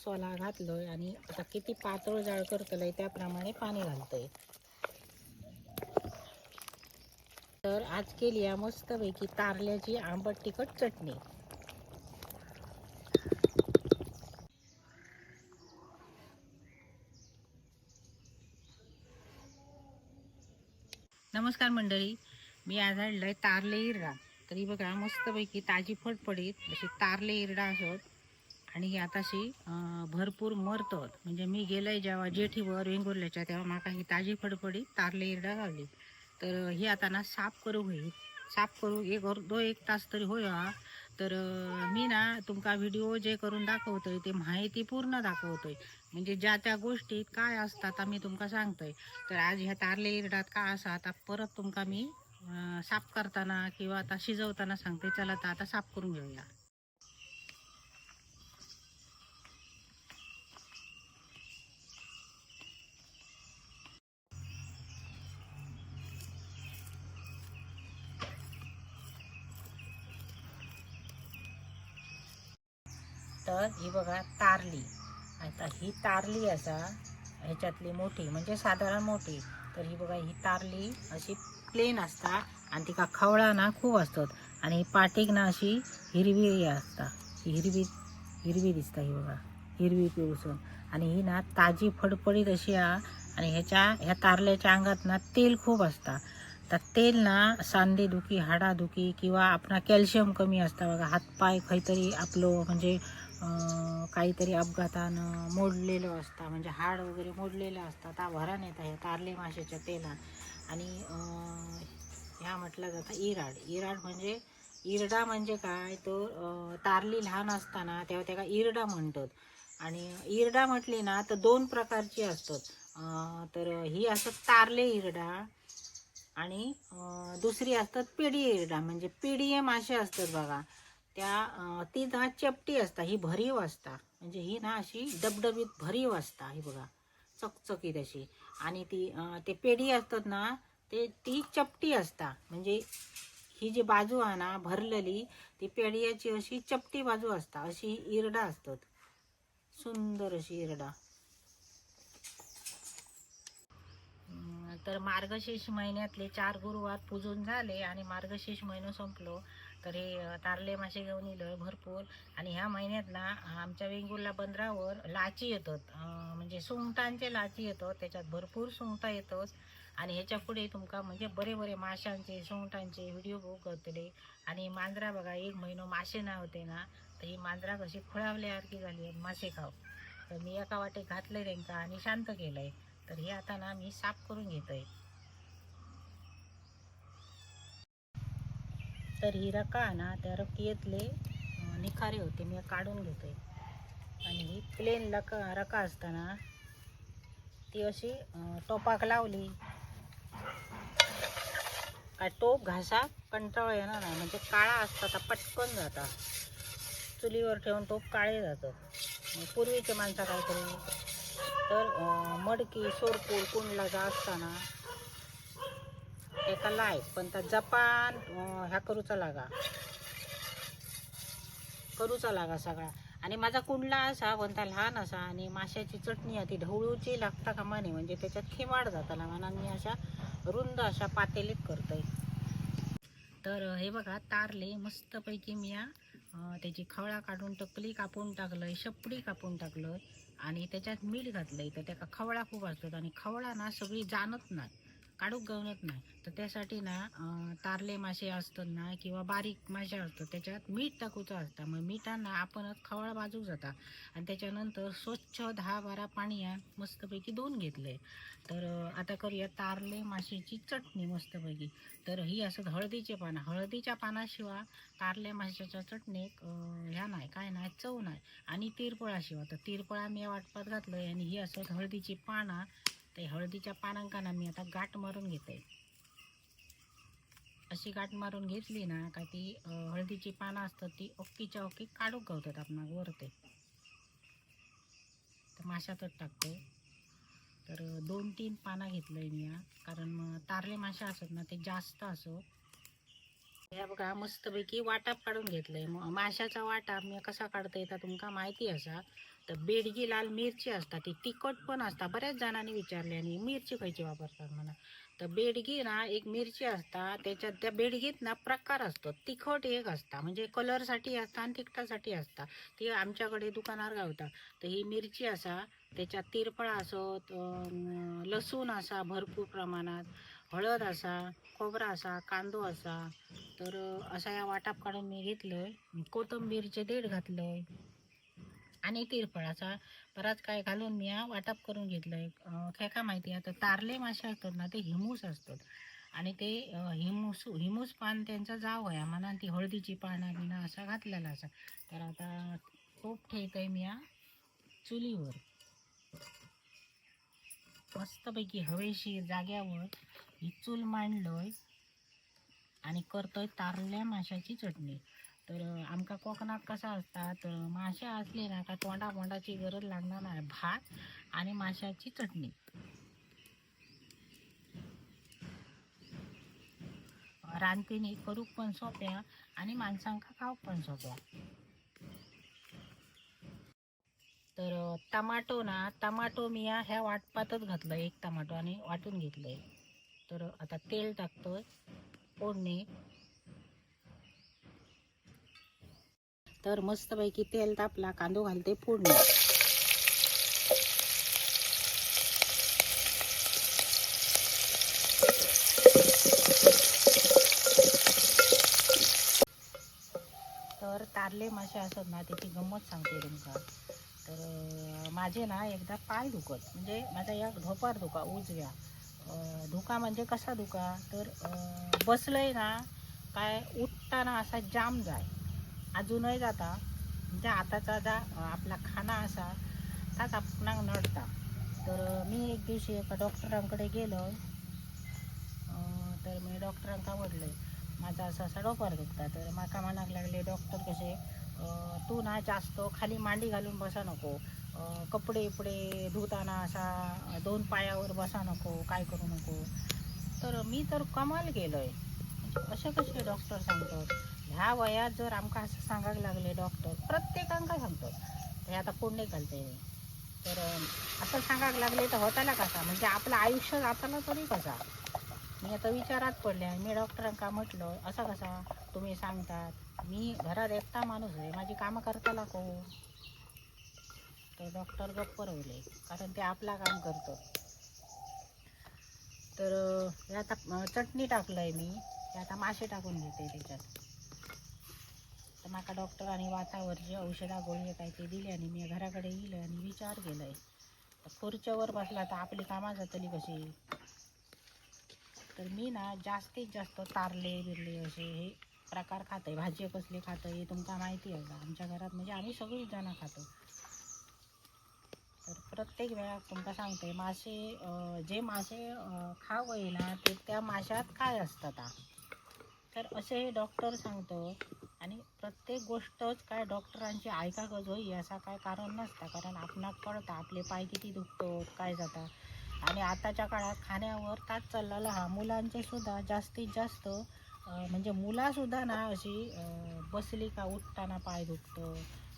मसाला घातलोय आणि आता किती पातळ जाळ करतलंय त्याप्रमाणे पाणी घालतोय. तर आज केली आहे मस्तपैकी कारल्याची आंबट तिखट चटणी. नमस्कार मंडळी, मी आज आणलंय तारले इरडा. तरी बघा मस्तपैकी ताजी फटफडीत अशी तारले इरडा असत आणि ही आताशी भरपूर मरतात. म्हणजे मी गेलंय जेव्हा जेठीवर वेंगुर्ल्याच्या तेव्हा माका ही ताजी फडफडीत तारले इरडा गावली. तर ही आता ना साफ करू होईल, साफ करू एक दो एक तास तरी होया. तर मी ना तुमका व्हिडिओ जे करून दाखवतोय ते माहिती पूर्ण दाखवतोय, म्हणजे ज्या त्या गोष्टीत काय असतात आम्ही तुमका सांगतोय. तर आज ह्या तारले इरडात काय असा आता परत तुमका मी साफ करताना किंवा आता शिजवताना सांगते. चला तर आता साफ करून घेऊया. तर ही बघा तारली. आता ही तारली असा ह्याच्यातली मोठी, म्हणजे साधारण मोठी. तर ही बघा ही तारली अशी प्लेन असता आणि तिका खवळा ना खूप असतात आणि ही पाटीक ना अशी हिरवी असता, ही हिरवी हिरवी दिसता. ही बघा हिरवी पिवळसर आणि ही ना ताजी फडफडीत अशी हा. आणि ह्याच्या ह्या तारल्याच्या अंगात ना तेल खूप असता. तर तेल ना सांधेदुखी, हाडादुखी किंवा आपणा कॅल्शियम कमी असता बघा, हातपाय काहीतरी आपलं म्हणजे काहीतरी अपघातानं मोडलेलं असतं, म्हणजे हाड वगैरे मोडलेलं असतं, त्या भरान येतं ह्या तारले माशाच्या तेलात. आणि ह्या म्हटलं जातं इराड. इराड म्हणजे इरडा म्हणजे काय, तर तारली लहान असताना तेव्हा त्याला इरडा म्हणतात. आणि इरडा म्हटली ना तर दोन प्रकारची असतात. तर ही असं तारले इरडा आणि दुसरी असतात पिढी इरडा, म्हणजे पिढी मासे असतात बघा त्या, ती ना चपटी असता, ही भरीव असता, म्हणजे ही ना अशी डबडबीत भरीव असता, ही बघा चकचकीत अशी. आणि ती ते पेढी असतात ना ते ती चपटी असता, म्हणजे ही जी बाजू आहे ना भरलेली ती पेढियाची अशी चपटी बाजू असता. अशी ही इरडा असतात, सुंदर अशी इरडा. तर मार्गशीर्ष महिन्यातले 4 गुरुवार पूजून झाले आणि मार्गशीर्ष महिनो संपलो. तर हे तारले मासे घेऊन इलोय भरपूर. आणि ह्या महिन्यात ना आमच्या वेंगुर्ला बंदरावर लाची येतात, म्हणजे सुंगटांचे लाची येतात, त्याच्यात भरपूर सुंगटा येतात. आणि ह्याच्या पुढे तुमका म्हणजे बरे बरे माशांचे सुंगटांचे व्हिडिओ करतले. आणि मांजरा बघा एक महिनो मासे ना होते ना, तर ही मांजरा कशी खुळावल्यासारखी झाली आहेत मासे खाव. तर मी एका वाटेत घातलंय त्यांका आणि शांत केलंय. तर हे आता ना मी साफ करून घेतोय. तर ही रका ना त्या रकियेतले निखारे होते, मी काढून घेतोय. आणि ही प्लेन लका रका असताना ती अशी टोपाक लावली काय टोप घासा कंटाळा येणार नाही, म्हणजे काळा असता तर पटकन जाता, चुलीवर ठेवून टोप काळे जातात. मग पूर्वीचे माणसं काय करू तर मडकी सोरपूर कुंडला जा असताना एका लाय, पण त्या जपान ह्या करूचा लागा, करूचा लागा सगळा. आणि माझा कुंडला असा पण त्या लहान असा आणि माशाची चटणी आहे ती ढवळूची लागता का माने, म्हणजे त्याच्यात खिमाड जाताना म्हणून मी अशा रुंद अशा पातेलीत करतोय. तर हे बघा तारले मस्तपैकी मी या त्याची खवळा काढून टकली कापून टाकलंय, शेपडी कापून टाकलं आणि त्याच्यात मीठ घातलंय. तर त्याका खवळा खूप असतात आणि खवळा ना सगळी जाणत नाही, काढूक गवत नाही. तर त्यासाठी ना तारले मासे असतात ना किंवा बारीक मासे असतात त्याच्यात मीठ टाकूचं असतं. मग मिठांना आपणच खवळा बाजूक जाता. आणि त्याच्यानंतर स्वच्छ 10-12 पाणी मस्तपैकी धुवून घेतलंय. तर आता करूया तारले माशाची चटणी मस्तपैकी. तर ही असं हळदीचे पानं, हळदीच्या पानाशिवाय तारले माशाच्या चटणीक ह्या नाही काय नाही चव नाही. आणि तिरपळाशिवाय, तर तिरपळा मी या वाटपात घातलंय. आणि ही असं हळदीची पानं, ते हळदीच्या पानांकाना मी आता गाठ मारून घेते. अशी गाठ मारून घेतली ना का ती हळदीची पानं असतात ती अक्कीच्या अक्की काढूक गावतात आपणाक वर ते. तर माशातच टाकते. तर 2-3 पानं घेतलंय मी या, कारण मग तारले मासे असत ना ते जास्त असत. ह्या बघा मस्तपैकी वाटाप काढून घेतलंय. माशाचा वाटाप मी कसा काढता येता तुमका माहिती असा. तर बेडगी लाल मिरची असता, ती तिखट पण असता. बऱ्याच जणांनी विचारले आणि मिरची खयची वापरतात म्हणा. तर बेडगी ना एक मिरची असता, त्याच्यात त्या बेडगीत ना प्रकार असतो. तिखट एक असता म्हणजे कलरसाठी असता आणि तिखटासाठी असता. ती आमच्याकडे दुकानावर गावता. तर ही मिरची असा, त्याच्यात तिरफळा असत, लसूण असा भरपूर प्रमाणात, हळद असा, खोबरा असा, कांदो असा. तर असा या वाटाप काढून मी घेतलंय. कोथिंबीरचे देठ घातलंय आणि तिरफळाचा बराच काय घालून मी हा वाटाप करून घेतलंय. काय का माहिती आहे, आता तारले मासे असतात ना ते हिमूस असतात आणि ते हिमूस हिमूस पान त्यांचा जाव आहे म्हणा, ती हळदीची पानं बिना असा घातलेला असा. तर आता तोप ठेवतोय मी हा चुलीवर मस्तपैकी हवेशीर जाग्यावर ही चूल मांडलोय आणि करतोय तारल्या माशाची चटणी. तर आमका कोकणात कसा असता, तर मासे असले ना का तोंडा बोंडाची गरज लागणार नाही, भात आणि माशाची चटणी. रांधपीने करूक पण सोप्या आणि माणसांका खाऊक पण सोप्या. तर टमाटो ना टमाटो मी ह्या वाटपातच घातलं, एक टमाटो आणि वाटून घेतलंय. तर आता तेल टाकतोय फोडणी. तर मस्तपैकी तेल तापला, कांदो घालते फोडणी. तर तारले मासे असत ना त्याची गंमत सांगते तुमका. तर माझे ना एकदा पाय दुखत, म्हणजे माझा एक ढोपार दुखा उजव्या धुका. म्हणजे कसा धुका, तर बसलंय ना काय उठताना असा जाम जाय, अजूनही जाता. म्हणजे आताचा जा आपला खाना असा ताच आपणाक नडता. तर मी एक दिवशी एका डॉक्टरांकडे गेलो. तर मी डॉक्टरांका वडलंय माझा असा असा डोपार दुखता. तर माका म्हणाक लागले डॉक्टर कसे, तू ना जास्त खाली मांडी घालून बसा नको, कपडे इपडे धुताना असा दोन पायावर बसा नको, काय करू नको. तर मी तर कमाल केलंय, म्हणजे असे कसे डॉक्टर सांगतात. ह्या वयात जर आमका असं सांगायला लागले डॉक्टर, प्रत्येकांका सांगतात. हे आता फोडणी घालते. तर असं सांगायला लागले तर होताला कसा, म्हणजे आपलं आयुष्य जाताना तरी कसा. मी आता विचारात पडले आणि मी डॉक्टरांका म्हटलं असं कसा तुम्ही सांगतात, मी घरात एकटा माणूस आहे, माझी कामं करताला कोण. तर डॉक्टर गप्प रवले, कारण ते आपला काम करतं. तर हे आता चटणी टाकलंय मी, हे आता मासे टाकून घेते त्याच्यात. तर माका डॉक्टरांनी वातावरची औषधा गोळी काय ते दिली आणि मी घराकडे येईल आणि विचार केलाय. तर खुर्च्यावर बसला तर आपली कामां जातली कशी. तर मी ना जास्तीत जास्त तारले बिरले असे हे प्रकार खातय. भाजी कसली खातय हे तुमका माहिती आहे का. आमच्या घरात म्हणजे आम्ही सगळीच जण खातो. तर प्रत्येक वेळा तुमका सांगते मासे जे मासे खावं ना ते त्या माशात काय असतात. तर असे हे डॉक्टर सांगतो. आणि प्रत्येक गोष्टच काय डॉक्टरांची ऐकाकच होई असा काय कारण नसता, कारण आपणाक कळता आपले पाय किती दुखतो काय जाता. आणि आताच्या काळात खाण्यावर ताच चाललेला हा, मुलांचे सुद्धा जास्तीत जास्त म्हणजे मुलासुद्धा ना अशी बसली का उठताना पाय दुखतं.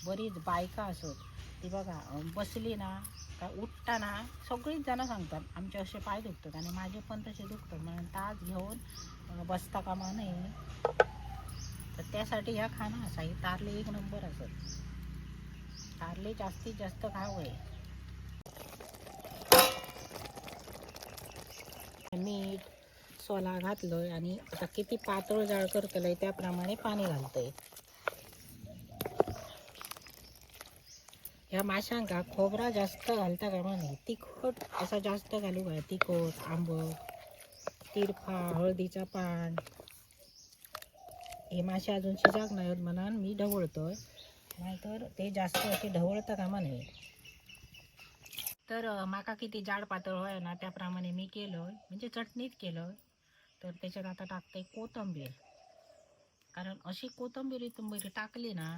बरीच बायका असत ती बघा बसली ना का उठताना सगळीच जणं सांगतात आमचे असे पाय दुखतात आणि माझे पण तसे दुखतात, म्हणून तास घेऊन बसता कामा नये. तर त्यासाठी ह्या खाणं असा ही तारले एक नंबर असत. तारले जास्तीत जास्त खावं. मीठ सोला घातलोय आणि आता किती पातळ जाळ करतलंय त्याप्रमाणे पाणी घालतंय. ह्या माशांका खोबरा जास्त घालता कामा नये, तिखट असा जास्त घालू काय, तिखट आंबट तिरफा हळदीचा पान. हे मासे अजून शिजाक नाहीत म्हणून मी ढवळतोय, नाहीतर ते जास्त असे ढवळता कामा नये. तर माका किती जाड पातळ होय ना त्याप्रमाणे मी केलं, म्हणजे चटणीत केलं. तर त्याच्यात आता टाकते कोथिंबीर, कारण अशी कोथिंबीर इथंबीर टाकली ना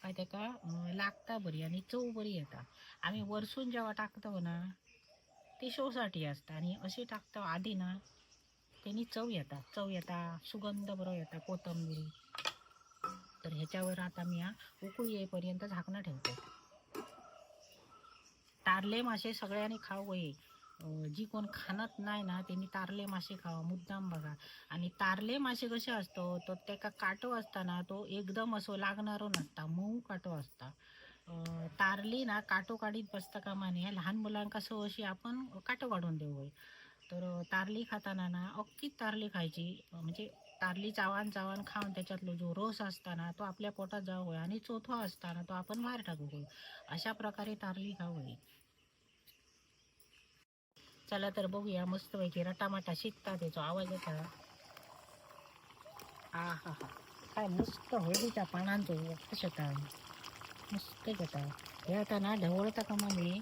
काय त्याका लागता बरी आणि चव बरी येता. आम्ही वरसून जेव्हा टाकतो ना ती शोसाठी असता, आणि अशी टाकतो आधी ना त्यांनी चव येता, चव येता, सुगंध बरो येता कोथंबिरी. तर ह्याच्यावर आता मी हा उकळी येईपर्यंत झाकणं ठेवतो. तारले मासे सगळ्यांनी खाऊ होय. जी कोण खाणत नाही ना त्यांनी तारले मासे खावा मुद्दाम बघा. आणि तारले मासे कसे असतो तर त्याका काटो असताना तो एकदम असो लागणारो नसता, मऊ काटो असता. तारली ना काटो काढीत बसता कामा नये, लहान मुलांका सहशी आपण काटो काढून देऊ होय. तर तारली खाताना ना अख्खी तारली खायची, म्हणजे तारली चावान चावान खाऊन त्याच्यातलो जो रस असताना तो आपल्या पोटात जाऊ होय आणि चोथो असताना तो आपण बाहेर टाकू होय. अशा प्रकारे तारली खाऊ होय. चला तर बघूया मस्तपैकी रटामाटा शिजता, त्याचा आवाज येता. आ हा हा, काय मस्त हळदीच्या पानांचो वास येता, मस्त येता. हे आता ना ढवळता का मी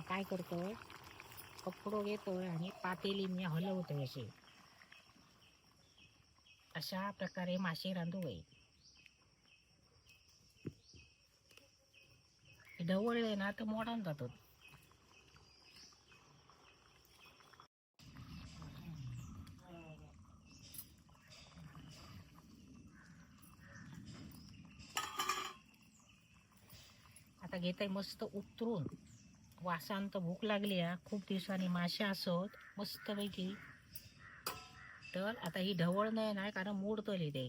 काय करतो, कपडो घेतोय आणि पातेली मी हलवतोय अशी. अशा प्रकारे मासे रांधू गई. ढवळले ना तर मोडान जातात. आता घेतय मस्त उतरून. वासान तर भूक लागली हा, खूप दिवसांनी मासे असत मस्तपैकी. तर आता ही ढवळ नाही ना कारण मोडतली ते.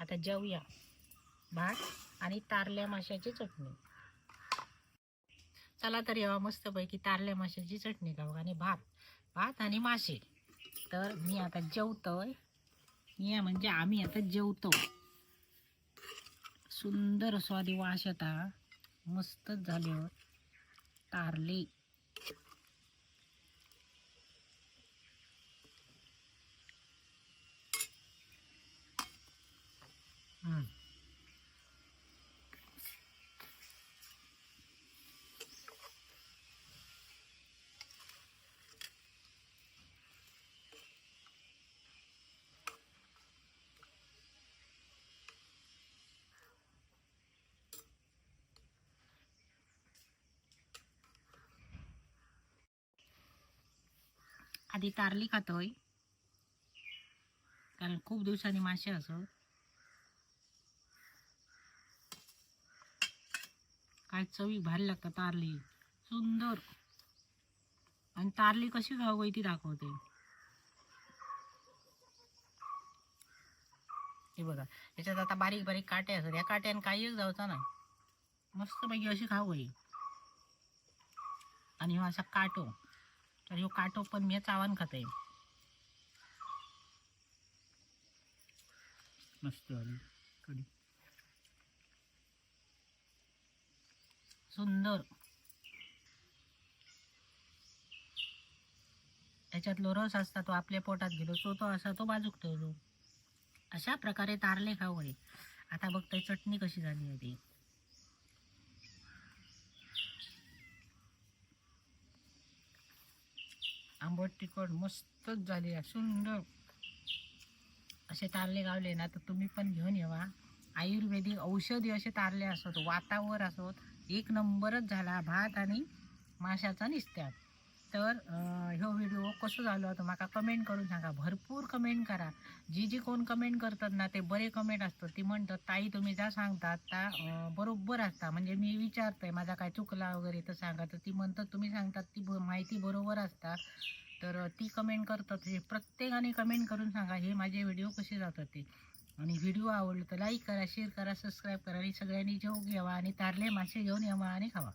आता जेवूया भात आणि तारल्या माशाची चटणी. चला तर यावा मस्तपैकी तारल्या माशाची चटणी खाऊ आणि भात, भात आणि मासे. तर मी आता जेवतोय, मी म्हणजे आम्ही आता जेवतो. सुंदर स्वादी वास येता, मस्तच झाले हो तारली. आधी तारली खातोय कारण खूप दिवसांनी मासे असत. काय चवी भारी लागतात तारली, सुंदर. आणि तारली कशी खाऊ ती दाखवते. हे बघा याच्यात आता बारीक बारीक काटे असतात, या काट्यान काहीच जावचा नाही, मस्तपैकी अशी खाऊ. आणि ह्यो असा काटो, तर ह्यो काटो पण मी चावान खाते. मस्त आली कढी, सुंदर. त्याच्यातलो रस असता तो आपल्या पोटात गेलो, चोथो असा तो बाजूक ठेवलो. अशा प्रकारे तारले खाऊ. आता बघतोय चटणी कशी झाली आहे ती. आंबट तिखट मस्तच झाली आहे, सुंदर. असे तारले गावले ना तर तुम्ही पण घेऊन येवा. आयुर्वेदिक औषधी असे तारले असत, वातावर असत, एक नंबरच झाला भात आणि माशाचा निसत्यात. तर ह्यो व्हिडिओ कसो झालो तो माका कमेंट करून सांगा, भरपूर कमेंट करा. जी जी कोण कमेंट करतात ना ते बरे कमेंट असतात. ती म्हणतात ताई तुम्ही ज्या सांगतात त्या बरोबर असता, म्हणजे मी विचारतोय माझा काय चुकला वगैरे तर सांगा, तर ती म्हणतात तुम्ही सांगतात ती माहिती बरोबर असता. तर ती कमेंट करतात, हे प्रत्येकाने कमेंट करून सांगा हे माझे व्हिडिओ कसे जातात ते. आणि व्हिडिओ आवडलं तर लाईक करा, शेअर करा, सबस्क्राईब करा आणि सगळ्यांनी जेव घ्यावा आणि तारले मासे घेऊन यावा आणि खावा.